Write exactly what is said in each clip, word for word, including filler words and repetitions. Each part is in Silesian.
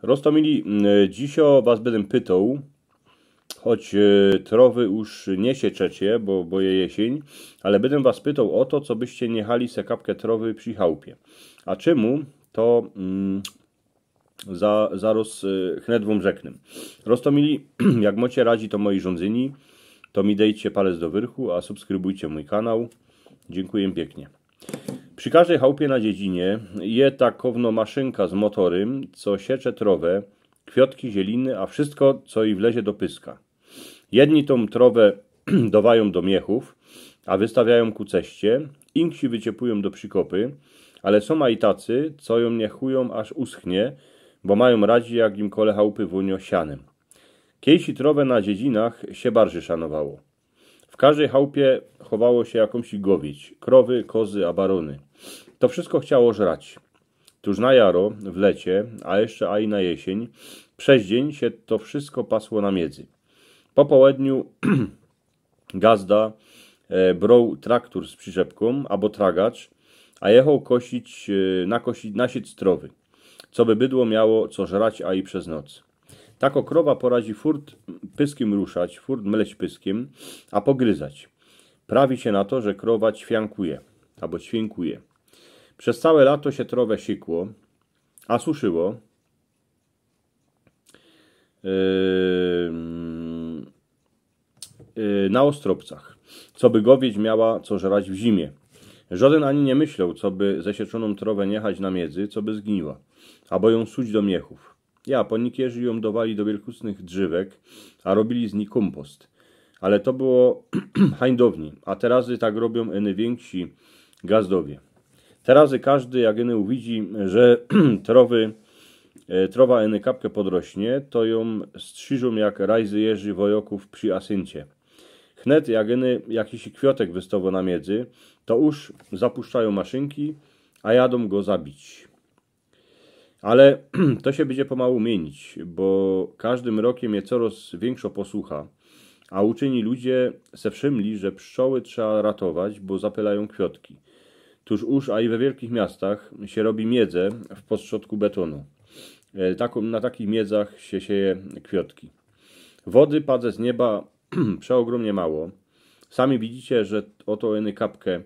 Roztōmili, mm, dzisiŏ was bydã pytoł, choć, e, trowy już niy sieczecie, bo, bo je jesień, ale bydã was pytoł ô to, co byście niy jechali se kapkã trowy przi chałpie. A czymu? To, mm, za, zarŏz, e, chnet wōm rzeknã. Roztōmili, jak mocie radzi to moje żōndzynio, to mi dejcie palec do wyrchu, a subskrybujcie mōj kanał. Dziynkuję piyknie. Przi kożdyj chałpie na dziedzinie je takowno maszynka z motorym, co siecze trowã, kwiŏtki, zieliny, a wszysko, co i wlezie do pyska. Jedni tōm trowã dŏwajōm do miechōw, a wystawiajōm ku ceście, inksi wyciepujōm do przikopy, ale sōm i tacy, co jōm niechujōm, aż uschnie, bo majōm radzi, jak im kole chałpy wōniŏ sianym. Kiejsi trowã na dziedzinach sie bardzij szanowało. W kożdyj chałpie chowało sie jakōmś gowieć, krowy, kozy a barōny. To wszysko chciało żrać. Tōż na jaro, w lecie, a jeszcze a i na jesień, przez dziyń sie to wszysko pasło na miedzy. Po połedniu gazda, e, broł traktor z przyczepkōm abo tragacz, a jechoł kosić, e, nakosi-, nasiec trowy, coby bydło miało co żrać a i przez noc. Tako krowa poradzi furt pyskym ruszać, furt mleć pyskym, a pogryzać. Prawi sie na to, że krowa ćwiankuje, abo ćwienkuje. Przez cołke lato sie trowã sikło, a suszyło, ym, y, na ôstrōpcach, coby gowieć miała co żrać w zimie. Żŏdyn ani niy myśloł, coby zesieczōnōm trowã niechać na miedzy, coby zgniła, abo jōm suć do miechōw. Ja, po niykerzy jōm dŏwali do wielkusnych drzywek, a robiyli z nij kōmpost. Ale to było hań dŏwnij, a terazy tak robiōm iny wiynksi gazdowie. Terazy kożdy, jak iny uwidzi, że trowy, e, trowa iny kapkã podrośnie, to jōm strziżōm jak rajzy jeży wojŏkōw przi Asyncie. Chnet jak iny jakiś kwiŏtek wystŏwŏ na miedzy, to już zapuszczajōm maszynki, a jadōm go zabić. Ale to sie bydzie pomału miynić, bo kożdym rokym je corŏz wiynkszŏ posucha, a uczyni ludzie se wszymli, że pszczoły trzeba ratować, bo zapylajōm kwiŏtki. Tōż już a i we wielkich miastach sie robi miedzã w postrzodku betōnu. E, tako-, na takich miedzach sie sieje kwiŏtki. Wody padze z nieba przeôgrōmnie mało. Sami widzicie, że ôto iny kapkã, e,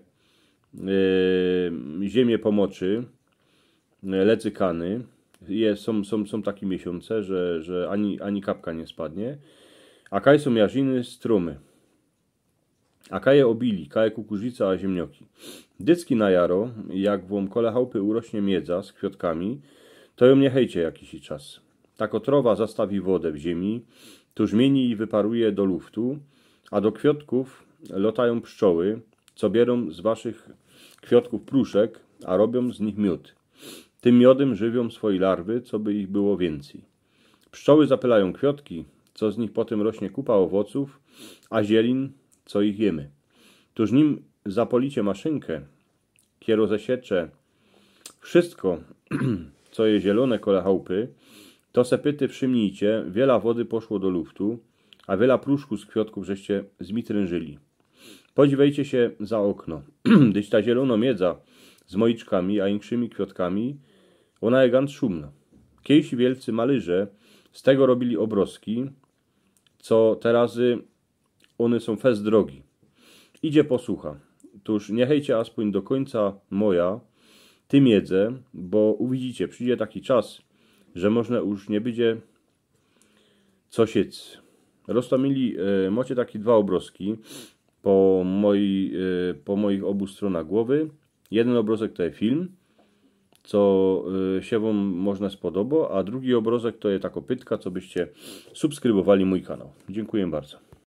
ziymie pomoczy, e, lecy kany. Je, sōm, sōm, sōm take miesiōnce, że, że ani, ani kapka niy spadnie. A kaj sōm jarziny, strōmy. A kaj je ôbili, kaj je kukurzyca, a ziymnioki. Dycki na jaro, jak wōm kole chałpy urośnie miedza z kwiŏtkami, to jōm niechejcie jakiś czas. Tako trowa zastawi wodã w ziymi, tōż miyni i wyparuje do luftu, a do kwiŏtkōw lŏtajōm pszczoły, co bierōm z waszych kwiŏtkōw pruszek, a robiōm z nich miōd. Tym miodym żywiōm swoje larwy, coby ich było wiyncyj. Pszczoły zapylajōm kwiŏtki, co z nich potym rośnie kupa ôwocōw, a zielin, co ich jymy. Tōż nim zapolicie maszynkã, kierŏ zesiecze wszysko, co je zielōne kole chałpy, to se pyty wszymnijcie, wiela wody poszło do luftu, a wiela pruszku z kwiŏtkōw żeście zmitrynżyli. Podziwejcie sie za ôkno. Gdyż ta zielōno miedza z mojiczkami, a inkszymi kwiŏtkami, ôna je gans szumnŏ. Kiejsi wielcy malyrze z tego robiyli ôbrŏzki, co terazy ône sōm fest drogi. Idzie posucha. Tōż niechejcie aspōń do kōńca moja ty miedzã, bo uwidzicie, przidzie taki czas, że możno już niy bydzie co siec. Roztōmili, e, mocie take dwa ôbrŏzki po mojij, e, po mojich ôbu strōnach głowy. Jedyn ôbrŏzek to je film, co, e, sie wōm możno spodobŏ, a drugi ôbrŏzek to je takŏ pytka, co byście subskrybowali mōj kanał. Dziynkuję bardzo.